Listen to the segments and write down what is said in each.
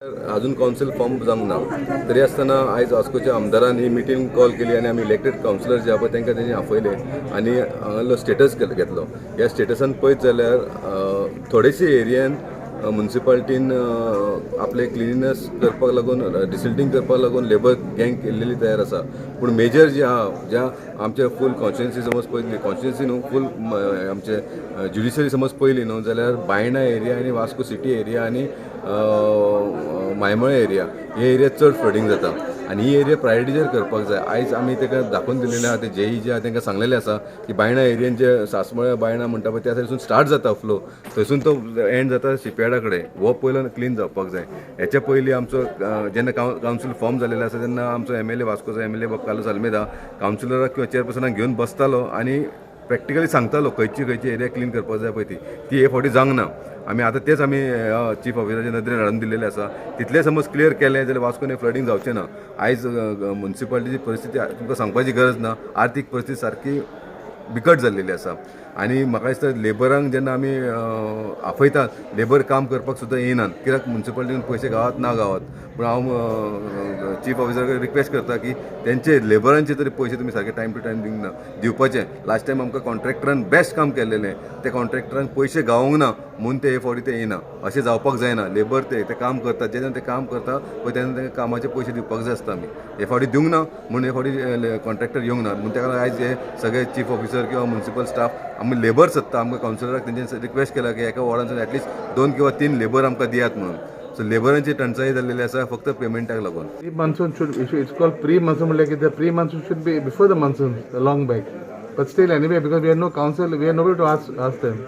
अजून council form जावंक ना, तरी आसतना आयज वास्कोच्या आमदारान ही मिटींग कॉल केली आनी आमी इलेक्टेड कावन्सिलर जे आहा पळय तांकां तेणी आपयले आनी हांगासलो स्टेटस घेतलो. ह्या स्टेटसान पळयत जाल्यार थोडेशे एरियन मुन्सिपालिटीन आपले क्लिनिनेस करपाक लागून, डिसिल्टींग करपाक लागून लेबर गँग केल्लेली तयार आसा. पूण मेजर जे आहा, ज्या आमचे फूल कॉन्स्टिट्युन्सी समज पळयली, कॉन्स्टिट्युन्सी न्हू, फूल आमचे ज्युडिशरी समज पळयली न्हू जाल्यार बायणा एरिया आनी वास्को सिटी एरिया आनी मायमळे एरिया, हे एरिया चड फ्लडींग जाता आनी ही एरिया प्रायोरिटीचेर करपाक जाय. आयज आमी ताका दाखोवन दिलेलें आहा, ते जेई जे आहा तांकां सांगलेलें आसा की बायणा एरियन जे सासमळे बायणा म्हणटा पळय त्या सायडसून स्टार्ट जाता फ्लो, थंयसून तो एंड जाता शिपयार्डा कडेन. हो पयलो क्लीन जावपाक जाय. हेच्या पयलीं आमचो जेन्ना कावन्सील फॉर्म जालेलो आसा तेन्ना आमचो एमएलए, वास्कोचो एमएलए बाब कार्लोस आल्मेदा कावन्सिलराक किंवा चेअरपर्सनाक घेवन बसतालो आनी प्रॅक्टिकली सांगतालो खंयची खंयची एरिया क्लीन करपाक जाय पळय ती ती हे फावटी जावंक ना. आमी आतां तेच आमी चीफ ऑफिसराच्या नदरेन हाडून दिल्लेले आसा. तितलें समज क्लियर केलें जाल्यार वास्कोन फ्लडींग जावचें ना. आयज मुन्सिपालिटीची परिस्थिती तुमकां सांगपाची गरज ना. आर्थीक परिस्थिती सारकी बिकट जाल्लेली आसा आनी म्हाका दिसता लेबरांक जेन्ना आमी आपयतात, लेबर काम करपाक सुद्दां येयनात, कित्याक मुन्सिपालिटीन पयशे गावत ना गावत. पूण हांव चीफ ऑफिसर कडेन रिक्वेस्ट करता की तेंचे लेबरांचे तरी पयशे तुमी सारके टायम टू टायम दिवंक ना दिवपाचे. लास्ट टायम आमकां कॉन्ट्रॅक्टरान बेस्ट काम केल्लेलें, ते कॉन्ट्रॅक्टरांक पयशे गावोंक ना म्हूण ते हे फावटी ते येयना. अशें जावपाक जायना. लेबर ते ते काम करतात, जेन्ना ते काम करता पळय तेन्ना तांकां कामाचे पयशे दिवपाक जाय आसता. आमी हे फावटी दिवंक ना म्हूण हे फावटी कॉन्ट्रॅक्टर येवंक ना म्हूण ताका लागून आयज हे सगळे चीफ ऑफिसर किंवा मुन्सिपल स्टाफ आमी लेबर सोदता. आमकां कावन्सिलराक तेंच्यानी रिक्वेस्ट केला की एका वॉर्डांसून एटलिस्ट 2 किंवा 3 लेबर आमकां दियात म्हणून. सो लेबरांची टंचाई जाल्लेली आसा फक्त पेमेंटाक लागून. Pre monsoon should, it's called pre monsoon म्हणल्यार कितें, pre monsoon should be before the monsoon long back, but still anyway, because we have no council, we have nobody to ask them.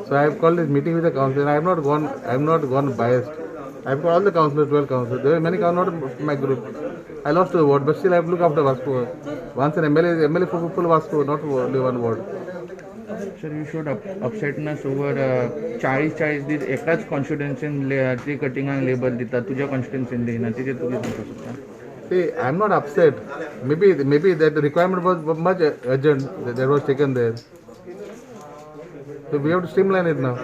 So I have called this meeting with the council. I have not gone biased. I have got all the councillors, 12 councillors. There were many councillors, not my group. I lost the ward, but still I have to look after Vasco. Once an MLA is MLA for full Vasco, not for only one ward. Sir, you showed upsetness over 40-40 दीस एकाच कॉन्स्टिट्युन्सीन tree कटिंगाक labour दिता, तुज्या कॉन्स्टिट्युन्सीन दिना, तेजेर तूं कितें म्हणपाक सोदता? See, I am not upset. Maybe that requirement was much urgent that was taken there. So we have to streamline it now.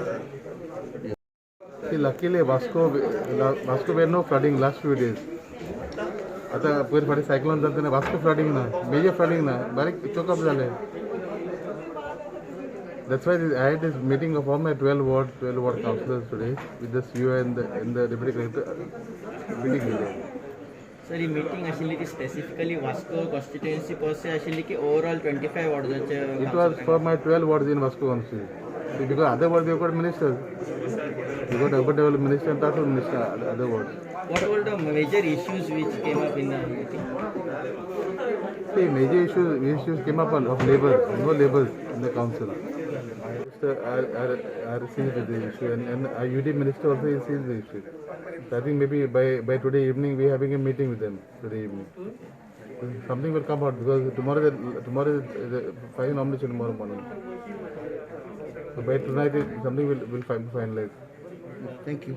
See, luckily Vasco we had no flooding last few days. आता पयर फाटीं cyclone जाता तेन्ना Vasco flooding ना, major flooding ना, बारीक choke up जालें. That's why I had this meeting of all my 12 ward councillors today with the CEO and the deputy collector meeting today. Sir, he meeting आशिल्ली ती स्पेसिफिकली वास्को कॉन्स्टिट्युएन्सी पर्से आशिल्ली की overall 25 वॉर्डाचे? It was for my 12 wards in Vasco constituency. Because other wards we have got ministers. We got urban development minister and transport minister, other wards. What were the major issues which came up in the meeting? See, major issues came up on, of labor, no labors in the council. Minister are sees the issue and our UD minister also is sees the issue. So I think maybe by today evening we are having a meeting with them today evening. So something will come out because tomorrow is the final nomination tomorrow morning. So by tonight something will finalize. Thank you.